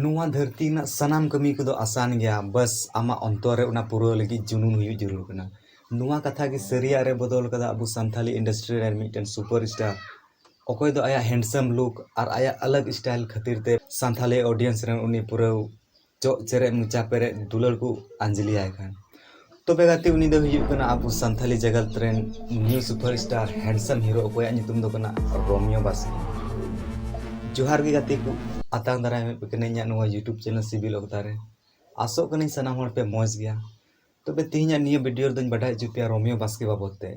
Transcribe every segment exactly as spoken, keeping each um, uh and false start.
ᱱᱚᱣᱟ ᱫᱷᱟᱹᱨᱛᱤ ᱨᱮᱱᱟᱜ ᱥᱟᱱᱟᱢ ᱠᱟᱹᱢᱤ ᱠᱚᱫᱚ ᱟᱥᱟᱱ ᱜᱮᱭᱟ, ᱵᱟᱥ ᱟᱢᱟᱜ ᱚᱱᱛᱚᱨ ᱨᱮ ᱚᱱᱟ ᱯᱩᱨᱟᱹᱣ ᱞᱟᱹᱜᱤᱫ ᱡᱩᱱᱩᱱ ᱦᱩᱭᱩᱜ ᱡᱟᱹᱨᱩᱲ ᱠᱟᱱᱟ᱾ ᱱᱚᱣᱟ ᱠᱟᱛᱷᱟ ᱜᱮ ᱥᱟᱹᱨᱤᱭᱟᱜ ᱨᱮ ᱵᱚᱫᱚᱞ ᱠᱟᱫᱟ ᱟᱵᱚ ᱥᱟᱱᱛᱷᱟᱞᱤ industry ᱨᱮᱱ ᱢᱤᱫᱴᱮᱱ superstar, ᱚᱠᱚᱭ ᱫᱚ ᱟᱭᱟᱜ handsome look ᱟᱨ ᱟᱭᱟᱜ ᱟᱞᱟᱜᱽ style ᱠᱷᱟᱹᱛᱤᱨ ᱛᱮ ᱥᱟᱱᱛᱷᱟᱞᱤ audience ᱨᱮᱱ ᱩᱱᱤ ᱯᱩᱨᱟᱹᱣ ᱪᱚᱜ ᱪᱮᱨᱮᱡ ᱢᱚᱪᱟ ᱯᱮᱨᱮᱡ ᱫᱩᱞᱟᱹᱲ ᱠᱚ ᱟᱸᱡᱽᱞᱤ ᱟᱭ ᱠᱟᱱ᱾ ᱛᱚᱵᱮ ᱜᱟᱛᱮ, ᱩᱱᱤ ᱫᱚ ᱦᱩᱭᱩᱜ ᱠᱟᱱᱟ ᱟᱵᱚ ᱥᱟᱱᱛᱷᱟᱞᱤ ᱡᱟᱜᱟᱛ ᱨᱮᱱ new superstar, handsome hero, ᱚᱠᱚᱭᱟᱜ ᱧᱩᱛᱩᱢ ᱫᱚ ᱠᱟᱱᱟ ᱨᱳᱢᱤᱭᱳ ᱵᱟᱥᱠᱮ᱾ ᱡᱚᱦᱟᱨ ᱜᱮ ᱜᱟᱛᱮ ᱠᱚ, ᱟᱛᱟᱝ ᱫᱟᱨᱟᱢ ᱮᱫ ᱯᱮ ᱠᱟᱹᱱᱟᱹᱧ ᱤᱧᱟᱹᱜ ᱱᱚᱣᱟ YouTube channel ᱥᱤᱵᱤᱞ ᱚᱠᱛᱟ ᱨᱮ᱾ ᱟᱥᱚᱜ ᱠᱟᱹᱱᱟᱹᱧ ᱥᱟᱱᱟᱢ ᱦᱚᱲ ᱯᱮ ᱢᱚᱡᱽ ᱜᱮᱭᱟ᱾ ᱛᱚᱵᱮ ᱛᱮᱦᱮᱧᱟᱜ ᱱᱤᱭᱟᱹ video ᱨᱮᱫᱚᱧ ᱵᱟᱰᱟᱭ ᱦᱚᱪᱚ ᱯᱮᱭᱟ ᱨᱳᱢᱤᱭᱳ ᱵᱟᱥᱠᱮ ᱵᱟᱵᱚᱫ ᱛᱮ᱾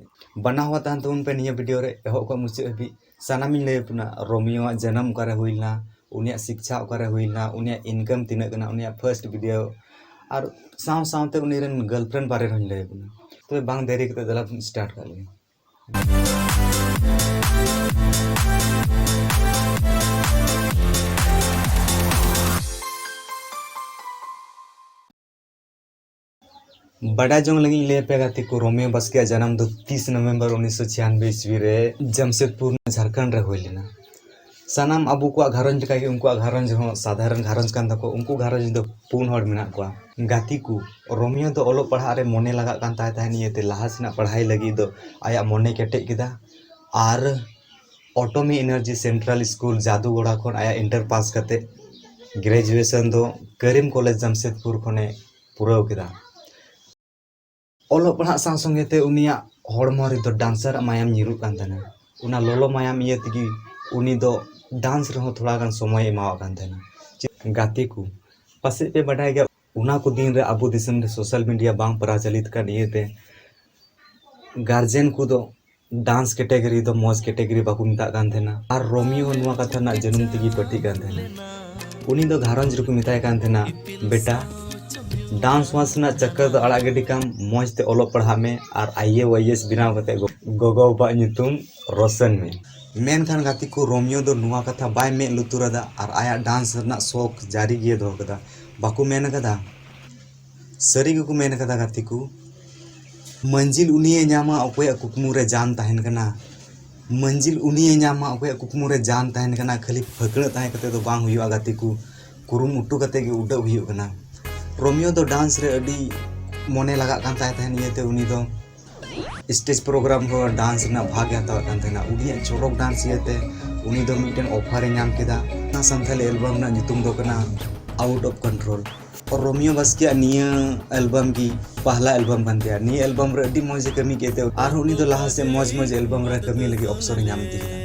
ᱵᱟᱱᱟ ᱦᱚᱲ ᱛᱟᱦᱮᱱ ᱛᱟᱵᱚᱱ ᱯᱮ ᱱᱤᱭᱟᱹ video ᱨᱮ ᱮᱦᱚᱵ ᱠᱷᱚᱱ ᱢᱩᱪᱟᱹᱫ ᱦᱟᱹᱵᱤᱡ᱾ ᱥᱟᱱᱟᱢᱤᱧ ᱞᱟᱹᱭ ᱟᱵᱚᱱᱟ, ᱨᱳᱢᱤᱭᱳᱣᱟᱜ ᱡᱟᱱᱟᱢ ᱚᱠᱟᱨᱮ ᱦᱩᱭ ᱞᱮᱱᱟ, ᱩᱱᱤᱭᱟᱜ ᱥᱤᱠᱪᱷᱟ ᱚᱠᱟᱨᱮ ᱦᱩᱭ ᱞᱮᱱᱟ, ᱩᱱᱤᱭᱟᱜ income ᱛᱤᱱᱟᱹᱜ ᱠᱟᱱᱟ, ᱩᱱᱤᱭᱟᱜ first video, ᱟᱨ ᱥᱟᱶ ᱥᱟᱶᱛᱮ ᱩᱱᱤ ᱨᱮᱱ girlfriend ᱵᱟᱨᱮ ᱨᱮᱦᱚᱸᱧ ᱞᱟᱹᱭ ᱟᱵᱚᱱᱟ᱾ ᱛᱚᱵᱮ ᱵᱟᱝ ᱫᱮᱨᱤ ᱠᱟᱛᱮ ᱫᱮᱞᱟ ᱵᱚᱱ start ᱠᱟᱜ ᱞᱮᱜᱮ᱾ ᱵᱟᱰᱟᱭ ᱡᱚᱝ ᱞᱟᱹᱜᱤᱫ ᱤᱧ ᱞᱟᱹᱭ ᱟᱯᱮᱭᱟ ᱜᱟᱛᱮ ᱠᱚ, ᱨᱳᱢᱤᱭᱳ ᱵᱟᱥᱠᱮᱭᱟᱜ ᱡᱟᱱᱟᱢ ᱫᱚ ᱛᱤᱥ ᱱᱚᱵᱷᱮᱢᱵᱚᱨ ᱩᱱᱤᱥᱥᱚ ᱪᱷᱤᱭᱟᱱᱵᱮ ᱤᱥᱣᱤ ᱨᱮ ᱡᱟᱢᱥᱮᱫᱽᱯᱩᱨ, ᱡᱷᱟᱲᱠᱷᱚᱸᱰ ᱨᱮ ᱦᱩᱭ ᱞᱮᱱᱟ᱾ ᱥᱟᱱᱟᱢ ᱟᱵᱚ ᱠᱚᱣᱟᱜ ᱜᱷᱟᱨᱚᱸᱡᱽ ᱞᱮᱠᱟᱜᱮ ᱩᱱᱠᱩᱣᱟᱜ ᱜᱷᱟᱨᱚᱸᱡᱽ ᱦᱚᱸ ᱥᱟᱫᱷᱟᱨᱚᱱ ᱜᱷᱟᱨᱚᱸᱡᱽ ᱠᱟᱱ ᱛᱟᱠᱚᱣᱟ᱾ ᱩᱱᱠᱩ ᱜᱷᱟᱨᱚᱸᱡᱽ ᱫᱚ ᱯᱩᱱ ᱦᱚᱲ ᱢᱮᱱᱟᱜ ᱠᱚᱣᱟ᱾ ᱜᱟᱛᱮ ᱠᱚ, ᱨᱳᱢᱤᱭᱳ ᱫᱚ ᱚᱞᱚᱜ ᱯᱟᱲᱦᱟᱜ ᱨᱮ ᱢᱚᱱᱮ ᱞᱟᱜᱟᱜ ᱠᱟᱱ ᱛᱟᱭ ᱛᱟᱦᱮᱸᱫ, ᱤᱭᱟᱹᱛᱮ ᱞᱟᱦᱟ ᱥᱮᱱᱟᱜ ᱯᱟᱲᱦᱟᱭ ᱞᱟᱹᱜᱤᱫ ᱫᱚ ᱟᱭᱟᱜ ᱢᱚᱱᱮ ᱠᱮᱴᱮᱡ ᱠᱮᱫᱟ᱾ ᱟᱨ ᱚᱴᱳᱢᱤ ᱮᱱᱟᱨᱡᱤ ᱥᱮᱱᱴᱨᱟᱞ ᱥᱠᱩᱞ ᱡᱟᱫᱩᱜᱚᱲᱟ ᱠᱷᱚᱱ ᱟᱭᱟᱜ ᱤᱱᱴᱟᱨ ᱯᱟᱥ ᱠᱟᱛᱮ ᱜᱨᱮᱡᱩᱭᱮᱥᱚᱱ ᱫᱚ ᱠᱟᱨᱤᱢ ᱠᱚᱞᱮᱡᱽ ᱡᱟᱢᱥᱮᱫᱽᱯᱩᱨ ᱠᱷᱚᱱᱮ ᱯᱩᱨᱟᱹᱣ ᱠᱮᱫᱟ᱾ ᱚᱞᱚᱜ ᱯᱟᱲᱦᱟᱜ ᱥᱟᱶ ᱥᱚᱸᱜᱮ ᱛᱮ ᱩᱱᱤᱭᱟᱜ ᱦᱚᱲᱢᱚ ᱨᱮᱫᱚ ᱰᱟᱱᱥᱟᱨᱟᱜ ᱢᱟᱭᱟᱢ ᱧᱤᱨᱩᱜ ᱠᱟᱱ ᱛᱟᱦᱮᱱᱟ᱾ ᱚᱱᱟ ᱞᱚᱞᱚ ᱢᱟᱭᱟᱢ ᱤᱭᱟᱹ ᱛᱮᱜᱮ ᱩᱱᱤ ᱫᱚ ᱰᱟᱱᱥ ᱨᱮᱦᱚᱸ ᱛᱷᱚᱲᱟ ᱜᱟᱱ ᱥᱚᱢᱚᱭᱮ ᱮᱢᱟᱣᱟᱜ ᱠᱟᱱ ᱛᱟᱦᱮᱱᱟ᱾ ᱜᱟᱛᱮ ᱠᱚ, ᱯᱟᱥᱮᱡ ᱯᱮ ᱵᱟᱰᱟᱭ ᱜᱮᱭᱟ, ᱚᱱᱟ ᱠᱚ ᱫᱤᱱ ᱨᱮ ᱟᱵᱚ ᱫᱤᱥᱚᱢ ᱨᱮ ᱥᱳᱥᱟᱞ ᱢᱤᱰᱤᱭᱟ ᱵᱟᱝ ᱯᱨᱚᱪᱚᱞᱤᱛ ᱠᱟᱱ ᱤᱭᱟᱹᱛᱮ ᱜᱟᱨᱡᱮᱱ ᱠᱚᱫᱚ ᱰᱟᱱᱥ ᱠᱮᱴᱮᱜᱚᱨᱤ ᱫᱚ ᱢᱚᱡᱽ ᱠᱮᱴᱮᱜᱚᱨᱤ ᱵᱟᱠᱚ ᱢᱮᱛᱟᱜ ᱠᱟᱱ ᱛᱟᱦᱮᱱᱟ᱾ ᱟᱨ ᱨᱳᱢᱤᱭᱳ ᱦᱚᱸ ᱱᱚᱣᱟ ᱠᱟᱛᱷᱟ ᱨᱮᱱᱟᱜ ᱡᱟᱹᱱᱩᱢ ᱛᱮᱜᱮ ᱯᱟᱹᱴᱤᱜ ᱠᱟᱱ ᱛᱟᱦᱮᱱᱟ᱾ ᱩᱱᱤ ᱫᱚ ᱜᱷᱟᱨᱚᱸᱡᱽ ᱨᱮᱠᱚ ᱢᱮᱛᱟᱭ ᱠᱟᱱ ᱛᱟᱦᱮᱱᱟ, ᱵᱮᱴᱟ, ᱰᱟᱱᱥ ᱣᱟᱱᱥ ᱨᱮᱱᱟᱜ ᱪᱟᱠᱠᱟᱨ ᱫᱚ ᱟᱲᱟᱜ ᱜᱤᱰᱤ ᱠᱟᱢ, ᱢᱚᱡᱽ ᱛᱮ ᱚᱞᱚᱜ ᱯᱟᱲᱦᱟᱜ ᱢᱮ ᱟᱨ ᱟᱭ ᱮ ᱣᱟᱭ ᱮᱥ ᱵᱮᱱᱟᱣ ᱠᱟᱛᱮ ᱜᱚ-, ᱜᱚᱜᱚ ᱵᱟᱵᱟᱣᱟᱜ ᱧᱩᱛᱩᱢ ᱨᱳᱥᱚᱱ ᱢᱮ᱾ ᱢᱮᱱᱠᱷᱟᱱ ᱜᱟᱛᱮ ᱠᱚ, ᱨᱳᱢᱤᱭᱳ ᱫᱚ ᱱᱚᱣᱟ ᱠᱟᱛᱷᱟ ᱵᱟᱭ ᱢᱮᱫ ᱞᱩᱛᱩᱨ ᱟᱫᱟ ᱟᱨ ᱟᱭᱟᱜ ᱰᱟᱱᱥ ᱨᱮᱱᱟᱜ ᱥᱚᱠ ᱡᱟᱹᱨᱤ ᱜᱮ ᱫᱚᱦᱚ ᱠᱟᱫᱟ᱾ ᱵᱟᱠᱚ ᱢᱮᱱ ᱠᱟᱫᱟ? ᱥᱟᱹᱨᱤ ᱜᱮᱠᱚ ᱢᱮᱱ ᱠᱟᱫᱟ ᱜᱟᱛᱮ ᱠᱚ᱾ ᱢᱟᱹᱱᱡᱤᱞ ᱩᱱᱤᱭᱮ ᱧᱟᱢᱟ ᱚᱠᱚᱭᱟᱜ ᱠᱩᱠᱢᱩ ᱨᱮ ᱡᱟᱱ ᱛᱟᱦᱮᱱ ᱠᱟᱱᱟ᱾ ᱢᱟᱹᱱᱡᱤᱞ ᱩᱱᱤᱭᱮ ᱧᱟᱢᱟ ᱚᱠᱚᱭᱟᱜ ᱠᱩᱠᱢᱩ ᱨᱮ ᱡᱟᱱ ᱛᱟᱦᱮᱱ ᱠᱟᱱᱟ᱾ ᱠᱷᱟᱹᱞᱤ ᱯᱷᱟᱹᱠᱲᱟᱹᱜ ᱛᱟᱦᱮᱸ ᱠᱟᱛᱮ ᱫᱚ ᱵᱟᱝ ᱦᱩᱭᱩᱜᱼᱟ ᱜᱟᱛᱮ ᱠᱚ᱾ ᱠᱩᱨᱩᱢᱩᱴᱩ ᱠᱟᱛᱮ ᱜᱮ ᱩᱰᱟᱹᱜ ᱦᱩᱭᱩᱜ ᱠᱟᱱᱟ᱾ ᱨᱳᱢᱤᱭᱳ ᱫᱚ ᱰᱟᱱᱥ ᱨᱮ ᱟᱹᱰᱤ ᱢᱚᱱᱮ ᱞᱟᱜᱟᱜ ᱠᱟᱱ ᱛᱟᱭ ᱛᱟᱦᱮᱸᱱ ᱤᱭᱟᱹᱛᱮ ᱩᱱᱤ ᱫᱚ ᱥᱴᱮᱡᱽ ᱯᱨᱳᱜᱨᱟᱢ ᱠᱚ ᱰᱟᱱᱥ ᱨᱮᱱᱟᱜ ᱵᱷᱟᱜᱽ ᱮ ᱦᱟᱛᱟᱣᱮᱫ ᱠᱟᱱ ᱛᱟᱦᱮᱱᱟ᱾ ᱩᱱᱤᱭᱟᱜ ᱪᱚᱨᱚᱠ ᱰᱟᱱᱥ ᱤᱭᱟᱹᱛᱮ ᱩᱱᱤ ᱫᱚ ᱢᱤᱫᱴᱮᱱ ᱚᱯᱷᱟᱨ ᱮ ᱧᱟᱢ ᱠᱮᱫᱟ᱾ ᱚᱱᱟ ᱥᱟᱱᱛᱟᱞᱤ ᱮᱞᱵᱟᱢ ᱨᱮᱱᱟᱜ ᱧᱩᱛᱩᱢ ᱫᱚ ᱠᱟᱱᱟ ᱟᱣᱩᱴ ᱚᱯᱷ ᱠᱚᱱᱴᱨᱳᱞ᱾ ᱟᱨ ᱨᱳᱢᱤᱭᱳ ᱵᱟᱥᱠᱮᱭᱟᱜ ᱱᱤᱭᱟᱹ ᱮᱞᱵᱟᱢ ᱜᱮ ᱯᱟᱦᱞᱟ ᱮᱞᱵᱟᱢ ᱠᱟᱱ ᱛᱟᱭᱟ᱾ ᱱᱤᱭᱟᱹ ᱮᱞᱵᱟᱢ ᱨᱮ ᱟᱹᱰᱤ ᱢᱚᱡᱽ ᱮ ᱠᱟᱹᱢᱤ ᱠᱮᱫ ᱛᱮ ᱟᱨᱦᱚᱸ ᱩᱱᱤ ᱫᱚ ᱞᱟᱦᱟ ᱥᱮᱫ ᱢᱚᱡᱽ ᱢᱚᱡᱽ ᱮᱞᱵᱟᱢ ᱨᱮ ᱠᱟᱹᱢᱤ ᱞᱟᱹᱜᱤᱫ ᱚᱯᱥᱚᱨ ᱮ ᱧᱟᱢ ᱤᱫᱤ ᱠᱮᱫᱟ᱾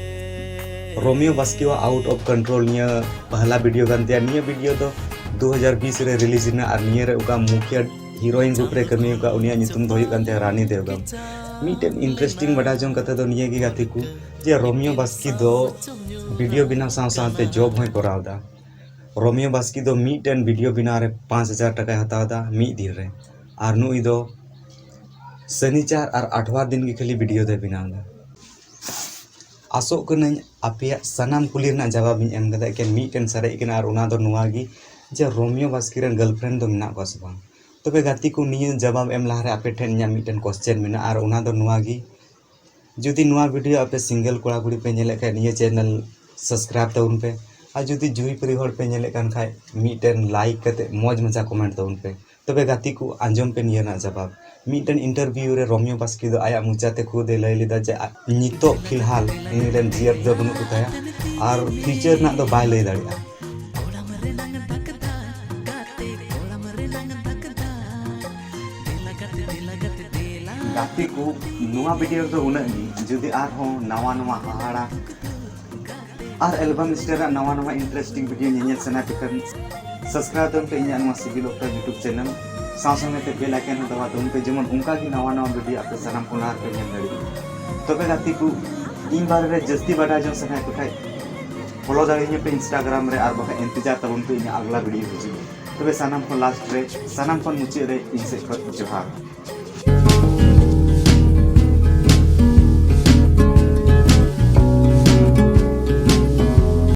ᱨᱳᱢᱤᱭᱳ ᱵᱟᱥᱠᱮᱭᱟᱜ ᱟᱣᱩᱴ ᱚᱯᱷ ᱠᱚᱱᱴᱨᱳᱞ ᱱᱤᱭᱟᱹ ᱯᱟᱦᱞᱟ ᱵᱷᱤᱰᱤᱭᱳ ᱠᱟᱱ ᱛᱟᱭᱟ᱾ ᱱᱤᱭᱟᱹ ᱵᱷᱤᱰᱤᱭᱳ ᱫᱚ ᱫᱩ ᱦᱟᱡᱟᱨ ᱵᱤᱥ ᱨᱮ ᱨᱤᱞᱤᱡᱽ ᱮᱱᱟ ᱟᱨ ᱱᱤᱭᱟᱹ ᱨᱮ ᱚᱠᱟ ᱢᱩᱠᱷᱤᱭᱟ ᱦᱤᱨᱳᱭᱤᱱ ᱨᱩᱯ ᱨᱮ ᱠᱟᱹᱢᱤ ᱟᱠᱟᱫ, ᱩᱱᱤᱭᱟᱜ ᱧᱩᱛᱩᱢ ᱫᱚ ᱦᱩᱭᱩᱜ ᱠᱟᱱ ᱛᱟᱭᱟ ᱨᱟᱱᱤ ᱫᱮᱣᱜᱟᱢ᱾ ᱢᱤᱫᱴᱮᱱ ᱤᱱᱴᱟᱨᱮᱥᱴᱤᱝ ᱵᱟᱰᱟᱭ ᱡᱚᱝ ᱠᱟᱛᱷᱟ ᱫᱚ ᱱᱤᱭᱟᱹ ᱜᱮ ᱜᱟᱛᱮ ᱠᱚ, ᱡᱮ ᱨᱳᱢᱤᱭᱳ ᱵᱟᱥᱠᱮ ᱫᱚ ᱵᱷᱤᱰᱤᱭᱳ ᱵᱮᱱᱟᱣ ᱥᱟᱶ ᱥᱟᱶᱛᱮ ᱡᱚᱵ ᱦᱚᱸᱭ ᱠᱚᱨᱟᱣ ᱮᱫᱟ᱾ ᱨᱳᱢᱤᱭᱳ ᱵᱟᱥᱠᱮ ᱫᱚ ᱢᱤᱫᱴᱮᱱ ᱵᱷᱤᱰᱤᱭᱳ ᱵᱮᱱᱟᱣ ᱨᱮ ᱯᱟᱸᱪ ᱦᱟᱡᱟᱨ ᱴᱟᱠᱟᱭ ᱦᱟᱛᱟᱣ ᱮᱫᱟ ᱢᱤᱫ ᱫᱤᱱ ᱨᱮ, ᱟᱨ ᱱᱩᱭ ᱫᱚ ᱥᱟᱱᱤᱪᱟᱨ ᱟᱨ ᱟᱴᱷᱣᱟᱨ ᱫᱤᱱ ᱜᱮ ᱠᱷᱟᱹᱞᱤ ᱵᱷᱤᱰᱤᱭᱳ ᱫᱚᱭ ᱵᱮᱱᱟᱣ ᱮᱫᱟ᱾ ᱟᱥᱚᱜ ᱠᱟᱹᱱᱟᱹᱧ ᱟᱯᱮᱭᱟᱜ ᱥᱟᱱᱟᱢ ᱠᱩᱞᱤ ᱨᱮᱱᱟᱜ ᱡᱟᱣᱟᱵ ᱤᱧ ᱮᱢ ᱠᱟᱫᱟ, ᱮᱠᱮᱱ ᱢᱤᱫᱴᱮᱱ ᱥᱟᱨᱮᱡ ᱠᱟᱱᱟ, ᱟᱨ ᱚᱱᱟ ᱫᱚ ᱱᱚᱣᱟ ᱜᱮ ᱡᱮ ᱨᱳᱢᱤᱭᱳ ᱵᱟᱥᱠᱮ ᱨᱮᱱ ᱜᱟᱨᱞᱯᱷᱨᱮᱱᱰ ᱫᱚ ᱢᱮᱱᱟᱜ ᱠᱚᱣᱟ ᱥᱮ ᱵᱟᱝ? ᱛᱚᱵᱮ ᱜᱟᱛᱮ ᱠᱚ, ᱱᱤᱭᱟᱹ ᱡᱟᱣᱟᱵ ᱮᱢ ᱞᱟᱦᱟᱨᱮ ᱟᱯᱮ ᱴᱷᱮᱱ ᱤᱧᱟᱹᱜ ᱢᱤᱫᱴᱮᱱ ᱠᱚᱥᱪᱮᱱ ᱢᱮᱱᱟᱜᱼᱟ, ᱟᱨ ᱚᱱᱟ ᱫᱚ ᱱᱚᱣᱟ ᱜᱮ, ᱡᱩᱫᱤ ᱱᱚᱣᱟ ᱵᱷᱤᱰᱤᱭᱳ ᱟᱯᱮ ᱥᱤᱝᱜᱮᱞ ᱠᱚᱲᱟ ᱠᱩᱲᱤ ᱯᱮ ᱧᱮᱞᱮᱫ ᱠᱷᱟᱱ ᱱᱤᱭᱟᱹ ᱪᱮᱱᱮᱞ ᱥᱟᱵᱥᱠᱨᱟᱭᱤᱵ ᱛᱟᱵᱚᱱ ᱯᱮ, ᱟᱨ ᱡᱩᱫᱤ ᱡᱩᱨᱤ ᱯᱟᱹᱨᱤ ᱦᱚᱲ ᱯᱮ ᱧᱮᱞᱮᱫ ᱠᱟᱱ ᱠᱷᱟᱱ ᱢᱤᱫᱴᱮᱱ ᱞᱟᱭᱤᱠ ᱠᱟᱛᱮ ᱢᱚᱡᱽ ᱢᱟᱪᱷᱟ ᱠᱚᱢᱮᱱᱴ ᱛᱟᱵᱚᱱ ᱯᱮ᱾ ᱛᱚᱵᱮ ᱜᱟᱛᱮ ᱠᱚ, ᱟᱸᱡᱚᱢ ᱯᱮ ᱱᱤᱭᱟᱹ ᱨᱮᱱᱟᱜ ᱡᱟᱵᱟᱵ᱾ ᱢᱤᱫᱴᱮᱱ ᱤᱱᱴᱟᱨᱵᱷᱤᱭᱩ ᱨᱮ ᱨᱳᱢᱤᱭᱳ ᱵᱟᱥᱠᱮ ᱫᱚ ᱟᱭᱟᱜ ᱢᱚᱪᱟᱛᱮ ᱠᱷᱩᱫ ᱮ ᱞᱟᱹᱭ ᱞᱮᱫᱟ ᱡᱮ ᱟ-, ᱱᱤᱛᱚᱜ ᱯᱷᱤᱞᱦᱟᱞ ᱩᱱᱤ ᱨᱮᱱ ᱡᱤᱭᱟᱹᱛ ᱫᱚ ᱵᱟᱹᱱᱩᱜ ᱠᱚ ᱛᱟᱭᱟ ᱟᱨ ᱯᱷᱤᱭᱩᱪᱟᱨ ᱨᱮᱱᱟᱜ ᱫᱚ ᱵᱟᱭ ᱞᱟᱹᱭ ᱫᱟᱲᱮᱭᱟᱜᱼᱟ᱾ ᱜᱟᱛᱮ ᱠᱚ, ᱱᱚᱣᱟ ᱵᱷᱤᱰᱤᱭᱳ ᱨᱮᱫᱚ ᱩᱱᱟᱹᱜ ᱜᱮ᱾ ᱡᱩᱫᱤ ᱟᱨᱦᱚᱸ ᱱᱟᱣᱟ ᱱᱟᱣᱟ ᱦᱟᱦᱟᱲᱟ ᱟᱨ ᱮᱞᱵᱟᱢ ᱥᱴᱟᱨ ᱟᱜ ᱱᱟᱣᱟ ᱱᱟᱣᱟ ᱤᱱᱴᱟᱨᱮᱥᱴᱤᱝ ᱵᱷᱤᱰᱤᱭᱳ ᱧᱮᱧᱮᱞ ᱥᱟᱱᱟ ᱯᱮ ᱠᱷᱟᱱ, ᱥᱟᱵᱥᱠᱨᱟᱭᱤᱵ ᱛᱟᱵᱚᱱ ᱯᱮ ᱤᱧᱟᱹᱜ ᱱᱚᱣᱟ ᱥᱤᱵᱤᱞ ᱚᱠᱛᱟ YouTube ᱪᱮᱱᱮᱞ, ᱥᱟᱶ ᱥᱚᱸᱜᱮ ᱛᱮ ᱵᱮᱞ ᱟᱭᱠᱚᱱ ᱦᱚᱸ ᱫᱟᱵᱟᱣ ᱛᱟᱵᱚᱱ ᱯᱮ, ᱡᱮᱢᱚᱱ ᱚᱱᱠᱟ ᱜᱮ ᱱᱟᱣᱟ ᱱᱟᱣᱟ ᱵᱷᱤᱰᱤᱭᱳ ᱟᱯᱮ ᱥᱟᱱᱟᱢ ᱠᱚ ᱞᱟᱦᱟ ᱨᱮᱯᱮ ᱧᱮᱞ ᱫᱟᱲᱮᱭᱟᱜᱼᱟ᱾ ᱛᱚᱵᱮ ᱜᱟᱛᱮ ᱠᱚ, ᱤᱧ ᱵᱟᱨᱮ ᱨᱮ ᱡᱟᱹᱥᱛᱤ ᱵᱟᱰᱟᱭ ᱡᱚᱝ ᱥᱟᱱᱟᱭᱮᱫ ᱯᱮ ᱠᱷᱟᱡ, ᱯᱷᱚᱞᱳ ᱫᱟᱲᱮᱭᱟᱹᱧᱟ ᱯᱮ ᱤᱱᱥᱴᱟᱜᱨᱟᱢ ᱨᱮ, ᱟᱨ ᱵᱟᱠᱷᱟᱡ ᱤᱱᱛᱮᱡᱟᱨ ᱛᱟᱵᱚᱱ ᱯᱮ ᱤᱧᱟᱹᱜ ᱟᱜᱽᱞᱟ ᱵᱷᱤᱰᱤᱭᱳ ᱦᱤᱡᱩᱜ᱾ ᱛᱚᱵᱮ ᱥᱟᱱᱟᱢ ᱠᱷᱚᱱ ᱞᱟᱥᱴ ᱨᱮ, ᱥᱟᱱᱟᱢ ᱠᱷᱚᱱ ᱢᱩᱪᱟᱹᱫ ᱨᱮ ᱤᱧ ᱥᱮᱫ ᱠᱷᱚᱱ ᱡᱚᱦᱟᱨ᱾